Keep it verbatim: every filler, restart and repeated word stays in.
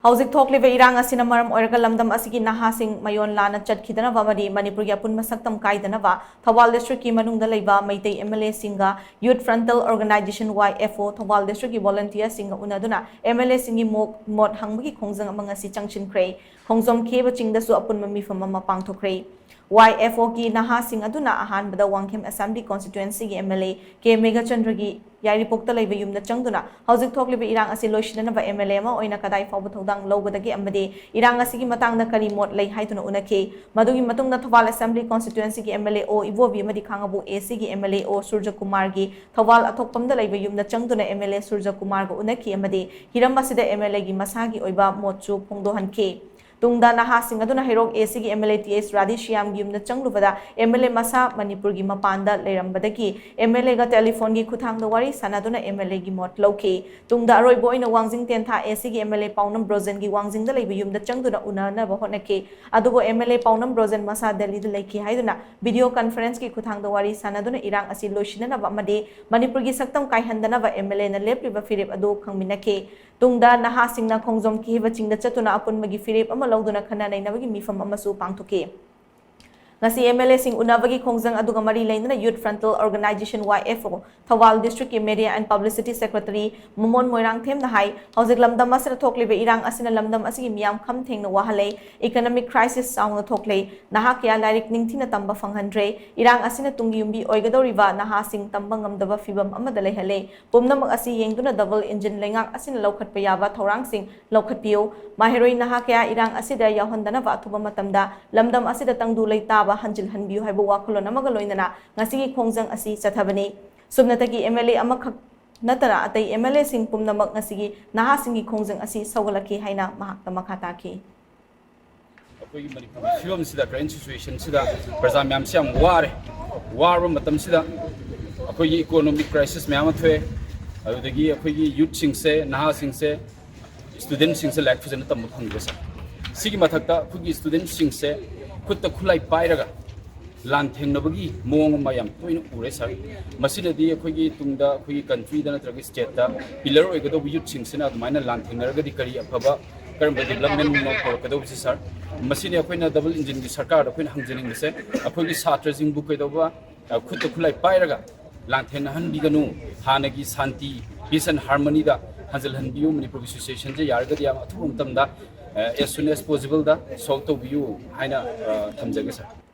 ꯍꯧꯖꯤꯛ ꯊꯣꯛꯂꯤꯕ ꯏꯔꯥꯡ ꯑꯁꯤꯅ ꯃꯔꯝ ꯑꯣꯏꯔꯒ ꯂꯝꯗꯝ ꯑꯁꯤꯒꯤ ꯅꯍꯥꯁꯤꯡ ꯃꯌꯣꯟ ꯂꯥꯅ ꯆꯠꯈꯤꯗꯅꯕ ꯑꯃꯗꯤ ꯃꯅꯤꯄꯨꯔꯒꯤ ꯑꯄꯨꯟꯕ ꯁꯛꯇꯝ ꯀꯥꯏꯗꯅꯕ ꯊꯧꯕꯥꯜ ꯗꯤꯁꯇ꯭ꯔꯤꯛꯀꯤ ꯃꯅꯨꯡꯗ ꯂꯩꯕ ꯃꯩꯇꯩ ꯑꯦꯝ ꯑꯦꯜ ꯑꯦꯁꯤꯡꯒ ꯌꯨꯠ ꯐ꯭ꯔꯟꯇꯜ ꯑꯣꯔꯒꯅꯥꯏꯖꯦꯁꯟ ꯋꯥꯏ ꯑꯦꯐ ꯑꯣ ꯊꯧꯕꯥꯜ ꯗꯤꯁꯇ꯭ꯔꯤꯛꯀꯤ ꯚꯣꯂꯨꯟꯇꯤꯌꯔꯁꯤꯡꯒ ꯎꯅꯗꯨꯅ ꯑꯦꯝ ꯑꯦꯜ ꯑꯦꯁꯤꯡꯒꯤ ꯃꯣꯠ ꯃꯣꯠ ꯍꯪꯕꯒꯤ ꯈꯣꯡꯖꯪ ꯑꯃ ꯉꯁꯤ ꯆꯪꯁꯤꯟꯈ꯭ꯔꯦ꯫ ꯈꯣꯡꯖꯣꯝ ꯈꯦꯕ ꯆꯤꯡꯗꯁꯨ ꯑꯄꯨꯟꯕ ꯃꯤꯐꯝ ꯑꯃ ꯄꯥꯡꯊꯣꯛꯈ꯭ꯔꯦ꯫ ꯋꯥꯏ ꯑꯦꯐ ꯑꯣꯒꯤ ꯅꯍꯥꯁꯤꯡ ꯑꯗꯨꯅ ꯑꯍꯥꯟꯕꯗ ꯋꯥꯡꯈꯦꯝ ꯑꯦꯁꯦꯝꯕ꯭ꯂꯤ ꯀꯣꯟꯁꯇꯤꯇ꯭ꯋꯦꯟꯁꯤꯒꯤ ꯑꯦꯝ ꯑꯦꯜ ꯑꯦ ꯀꯦ ꯃꯦꯘꯆꯟꯗ꯭ꯔꯒꯤ ꯌꯥꯏꯔꯤꯄꯣꯛꯇ ꯂꯩꯕ ꯌꯨꯝꯗ ꯆꯪꯗꯨꯅ ꯍꯧꯖꯤꯛ ꯊꯣꯛꯂꯤꯕ ꯏꯔꯥꯡ ꯑꯁꯤ ꯂꯣꯏꯁꯤꯟꯅꯅꯕ ꯑꯦꯝ ꯑꯦꯜ ꯑꯦ ꯑꯃ ꯑꯣꯏꯅ ꯀꯗꯥꯏ ꯐꯥꯎꯕ ꯊꯧꯗꯥꯡ ꯂꯧꯒꯗꯒꯦ ꯑꯃꯗꯤ ꯏꯔꯥꯡ ꯑꯁꯤꯒꯤ ꯃꯇꯥꯡꯗ ꯀꯔꯤ ꯃꯣꯠ ꯂꯩ ꯍꯥꯏꯗꯨꯅ ꯎꯅꯈꯤ꯫ ꯃꯗꯨꯒꯤ ꯃꯇꯨꯡꯗ ꯊꯧꯕꯥꯜ ꯑꯦꯁꯦꯝꯕ꯭ꯂꯤ ꯀꯣꯟꯁꯇꯤꯇ꯭ꯋꯦꯟꯁꯤꯒꯤ M L A O Ibobi ꯑꯃꯗꯤ ꯈꯥꯉꯕꯣꯛ ꯑꯦ ꯁꯤꯒꯤ ꯑꯦꯝ ꯑꯦꯜ ꯑꯦ ꯑꯣ ꯁꯨꯔꯖꯀꯨꯃꯥꯔꯒꯤ ꯊꯧꯕꯥꯜ ꯑꯊꯣꯛꯄꯝꯗ ꯂꯩꯕ ꯌꯨꯝꯗ ꯆꯪꯗꯨꯅ ꯑꯦꯝ ꯑꯦꯜ ꯑꯦ ꯁꯨꯔꯖꯀꯨꯃꯥꯔꯒ ꯎꯅꯈꯤ ꯑꯃꯗꯤ ꯍꯤꯔꯝ ꯑꯁꯤꯗ ꯑꯦꯝ ꯑꯦꯜ ꯑꯦꯒꯤ ꯃꯁꯥꯒꯤ ꯑꯣꯏꯕ ꯃꯣꯠꯁꯨ ꯐꯣꯡꯗꯣꯛꯍꯟꯈꯤ꯫ ꯇꯨꯡꯗ ꯅꯍꯥꯁꯤꯡ ꯑꯗꯨꯅ ꯍꯩꯔꯣꯛ ꯑꯦ ꯁꯤꯒꯤ ꯑꯦꯝ ꯑꯦꯜ ꯑꯦ ꯇꯤ ꯑꯦꯁ ꯔꯥꯙꯦꯁ꯭ꯌꯥꯝꯒꯤ ꯌꯨꯝꯗ ꯆꯪꯂꯨꯕꯗ ꯑꯦꯝ ꯑꯦꯜ ꯑꯦ ꯃꯁꯥ ꯃꯅꯤꯄꯨꯔꯒꯤ ꯃꯄꯥꯟꯗ ꯂꯩꯔꯝꯕꯗꯒꯤ ꯑꯦꯝ ꯑꯦꯜ ꯑꯦꯒ ꯇꯦꯂꯤꯐꯣꯟꯒꯤ ꯈꯨꯠꯊꯥꯡꯗ ꯋꯥꯔꯤ ꯁꯥꯟꯅꯗꯨꯅ ꯑꯦꯝ ꯑꯦꯜ ꯑꯦꯒꯤ ꯃꯣꯠ ꯂꯧꯈꯤ꯫ ꯇꯨꯡꯗ ꯑꯔꯣꯏꯕ ꯑꯣꯏꯅ ꯋꯥꯡꯖꯤꯡ ꯇꯦꯟꯊꯥ ꯑꯦ ꯁꯤꯒꯤ ꯑꯦꯝ ꯑꯦꯜ ꯑꯦ ꯄꯥꯎꯅꯝ ꯕ꯭ꯔꯣꯖꯦꯟꯒꯤ ꯋꯥꯡꯖꯤꯡꯗ ꯂꯩꯕ ꯌꯨꯝꯗ ꯆꯪꯗꯨꯅ ꯎꯅꯅꯕ ꯍꯣꯠꯅꯈꯤ꯫ ꯑꯗꯨꯕꯨ ꯑꯦꯝ ꯑꯦꯜ ꯑꯦ ꯄꯥꯎꯅꯝ ꯕ꯭ꯔꯣꯖꯦꯟ ꯃꯁꯥ ꯗꯦꯜꯂꯤꯗ ꯂꯩꯈꯤ ꯍꯥꯏꯗꯨꯅ ꯚꯤꯗꯤꯑꯣ ꯀꯟꯐꯔꯦꯟꯁꯀꯤ ꯈꯨꯠꯊꯥꯡꯗ ꯋꯥꯔꯤ ꯁꯥꯟꯅꯗꯨꯅ ꯏꯔꯥꯡ ꯑꯁꯤ ꯂꯣꯏꯁꯤꯟꯅꯅꯕ ꯑꯃꯗꯤ ꯃꯅꯤꯄꯨꯔꯒꯤ ꯁꯛꯇꯝ ꯀꯥꯏꯍꯟꯗꯅꯕ ꯑꯦꯝ ꯑꯦꯜ ꯑꯦꯅ ꯂꯦꯞꯂꯤꯕ ꯐꯤꯔꯦꯞ ꯑꯗꯨ ꯈꯪꯃꯤꯟꯅꯈꯤ꯫ ꯇꯨꯡꯗ ꯅꯍꯥꯁꯤꯡꯅ ꯈꯣꯡꯖꯣꯝ ꯀꯤꯍꯦꯕ ꯆꯤꯡꯗ ꯆꯠꯇꯨꯅ ꯑꯄꯨꯟꯕꯒꯤ ꯐꯤꯔꯦꯞ ꯑꯃ ꯂꯧꯗꯨꯅ ꯈꯟꯅ ꯅꯩꯅꯕꯒꯤ ꯃꯤꯐꯝ ꯑꯃꯁꯨ ꯄꯥꯡꯊꯣꯛꯈꯤ꯫ ꯉꯁꯤ ꯑꯦꯝ ꯑꯦꯜ ꯑꯦꯁꯤꯡ ꯎꯅꯕꯒꯤ ꯈꯣꯡꯖꯪ ꯑꯗꯨꯒ ꯃꯔꯤ ꯂꯩꯅꯅ ꯌꯨꯠ ꯐ꯭ꯔꯟꯇꯜ ꯑꯣꯔꯒꯅꯥꯏꯖꯦꯁꯟ ꯋꯥꯏ ꯑꯦꯐ ꯑꯣ ꯊꯧꯕꯥꯜ ꯗꯤꯁꯇ꯭ꯔꯤꯛꯀꯤ ꯃꯦꯗꯤꯌꯥ ꯑꯦꯟ ꯄꯕ꯭ꯂꯤꯁꯤꯇꯤ ꯁꯦꯀ꯭ꯔꯦꯇꯔꯤ ꯃꯣꯃꯣꯟ ꯃꯣꯏꯔꯥꯡꯊꯦꯝꯅ ꯍꯥꯏ, ꯍꯧꯖꯤꯛ ꯂꯝꯗꯝ ꯑꯁꯤꯗ ꯊꯣꯛꯂꯤꯕ ꯏꯔꯥꯡ ꯑꯁꯤꯅ ꯂꯝꯗꯝ ꯑꯁꯤꯒꯤ ꯃꯤꯌꯥꯝ ꯈꯝ ꯊꯦꯡꯅ ꯋꯥꯍꯜꯂꯦ, ꯏꯀꯅꯣꯃꯤꯛ ꯀ꯭ꯔꯥꯏꯁꯤꯁ ꯆꯥꯎꯅ ꯊꯣꯛꯂꯦ, ꯅꯍꯥ ꯀꯌꯥ ꯂꯥꯏꯔꯤꯛ ꯅꯤꯡꯊꯤꯅ ꯇꯝꯕ ꯐꯪꯍꯟꯗ꯭ꯔꯦ, ꯏꯔꯥꯡ ꯑꯁꯤꯅ ꯇꯨꯡꯒꯤ ꯌꯨꯝꯕꯤ ꯑꯣꯏꯒꯗꯧꯔꯤꯕ ꯅꯍꯥꯁꯤꯡ ꯇꯝꯕ ꯉꯝꯗꯕ ꯐꯤꯚꯝ ꯑꯃꯗ ꯂꯩꯍꯜꯂꯦ꯫ ꯄꯨꯝꯅꯃꯛ ꯑꯁꯤ ꯌꯦꯡꯗꯨꯅ ꯗꯕꯜ ꯏꯟꯖꯤꯟ ꯂꯩꯉꯥꯛ ꯑꯁꯤꯅ ꯂꯧꯈꯠꯄ ꯌꯥꯕ ꯊꯧꯔꯥꯡꯁꯤꯡ ꯂꯧꯈꯠꯄꯤꯌꯨ꯫ ꯃꯍꯩꯔꯣꯏ ꯅꯍꯥ ꯀꯌꯥ ꯏꯔꯥꯡ ꯑꯁꯤꯗ ꯌꯥꯎꯍꯟꯗꯅꯕ ꯑꯊꯨꯕ ꯃꯇꯝꯗ ꯂꯝꯗꯝ ꯑꯁꯤꯗ ꯇꯪꯗꯨ ꯂꯩꯇꯥꯕ ꯍꯟꯖꯤꯜꯍꯟꯕꯤꯌꯨ ꯍꯥꯏꯕ ꯋꯥꯈꯜꯂꯣꯟ ꯑꯃꯒ ꯂꯣꯏꯅꯅ ꯉꯁꯤꯒꯤ ꯈꯣꯡꯖꯪ ꯑꯁꯤ ꯆꯠꯊꯕꯅꯤ꯫ ꯁꯨꯞꯅꯇꯒꯤ ꯑꯦꯝ ꯑꯦꯜ ꯑꯦ ꯑꯃꯈꯛ ꯅꯠꯇꯅ ꯑꯇꯩ ꯑꯦꯝ ꯑꯦꯜ ꯑꯦꯁꯤꯡ ꯄꯨꯝꯅꯃꯛ ꯉꯁꯤꯒꯤ ꯅꯍꯥꯁꯤꯡꯒꯤ ꯈꯣꯡꯖꯪ ꯑꯁꯤ ꯁꯧꯒꯠꯂꯛꯈꯤ ꯍꯥꯏꯅ ꯃꯍꯥꯛꯅ ꯃꯈꯥ ꯇꯥꯈꯤ꯫ ꯑꯩꯈꯣꯏꯒꯤ ꯃꯅꯤꯄꯨꯔꯒꯤ ꯐꯤꯕꯝꯁꯤꯗ, ꯀꯔꯦꯟ ꯁꯤꯆꯨꯋꯦꯁꯟꯁꯤꯗ ꯄ꯭ꯔꯖꯥ ꯃꯌꯥꯝꯁꯤ ꯌꯥꯝ ꯋꯥꯔꯦ꯫ ꯋꯥꯔꯕ ꯃꯇꯝꯁꯤꯗ ꯑꯩꯈꯣꯏꯒꯤ ꯏꯀꯣꯅꯣꯃꯤꯛ ꯀ꯭ꯔꯥꯏꯁꯤꯁ ꯃꯌꯥꯝ ꯑꯃ ꯊꯣꯛꯑꯦ꯫ ꯑꯗꯨꯗꯒꯤ ꯑꯩꯈꯣꯏꯒꯤ ꯌꯨꯠꯁꯤꯡꯁꯦ, ꯅꯍꯥꯁꯤꯡꯁꯦ, ꯁ꯭ꯇꯨꯗꯦꯟꯠꯁꯤꯡꯁꯦ ꯂꯥꯏꯔꯤꯛ ꯐꯖꯅ ꯇꯝꯕ ꯐꯪꯗ꯭ꯔꯦ ꯁꯥꯔ꯫ ꯁꯤꯒꯤ ꯃꯊꯛꯇ ꯑꯩꯈꯣꯏꯒꯤ ꯁ꯭ꯇꯨꯗꯦꯟꯠꯁꯤꯡꯁꯦ ꯈꯨꯠꯇ ꯈꯨꯠꯂꯥꯏ ꯄꯥꯏꯔꯒ ꯂꯥꯟꯊꯦꯡꯅꯕꯒꯤ ꯃꯑꯣꯡ ꯑꯃ ꯌꯥꯝ ꯇꯣꯏꯅ ꯎꯔꯦ ꯁꯥꯔ꯫ ꯃꯁꯤꯅꯗꯤ ꯑꯩꯈꯣꯏꯒꯤ ꯇꯨꯡꯗ ꯑꯩꯈꯣꯏꯒꯤ ꯀꯟꯇ꯭ꯔꯤꯗ ꯅꯠꯇ꯭ꯔꯒ ꯁ꯭ꯇꯦꯠꯇ ꯄꯤꯂꯔ ꯑꯣꯏꯒꯗꯧꯕ ꯌꯨꯠꯁꯤꯡꯁꯤꯅ ꯑꯗꯨꯃꯥꯏꯅ ꯂꯥꯟꯊꯦꯡꯅꯔꯒꯗꯤ ꯀꯔꯤ ꯑꯐꯕ ꯀꯔꯝꯕ ꯗꯤꯕꯂꯞꯃꯦꯟꯅꯣ ꯄꯨꯔꯛꯀꯗꯧꯕꯁꯤ, ꯁꯥꯔ? ꯃꯁꯤꯅꯤ ꯑꯩꯈꯣꯏꯅ ꯗꯕꯜ ꯏꯟꯖꯤꯟꯒꯤ ꯁꯔꯀꯥꯔꯗ ꯑꯩꯈꯣꯏꯅ ꯍꯪꯖꯅꯤꯡꯕꯁꯦ꯫ ꯑꯩꯈꯣꯏꯒꯤ ꯁꯥꯇ꯭ꯔꯁꯤꯡꯕꯨ ꯀꯩꯗꯧꯕ, ꯑ, ꯈꯨꯠꯇ ꯈꯨꯠꯂꯥꯏ ꯄꯥꯏꯔꯒ ꯂꯥꯟꯊꯦꯡꯅꯍꯟꯕꯤꯒꯅꯨ꯫ ꯍꯥꯟꯅꯒꯤ ꯁꯥꯟꯇꯤ, peace and harmony ꯗ ꯍꯟꯖꯤꯜꯍꯟꯕꯤꯌꯨ꯫ ꯃꯅꯤꯄꯨꯔꯒꯤ ꯁꯤꯆꯨꯋꯦꯁꯟꯁꯦ ꯌꯥꯔꯒꯗꯤ ꯌꯥꯝ ꯑꯊꯨꯕ ꯃꯇꯝꯗ, ꯑ, as soon as possible ꯗ solve ꯇꯧꯕꯤꯌꯨ ꯍꯥꯏꯅ, ꯑ, ꯊꯝꯖꯒꯦ, ꯁꯥꯔ꯫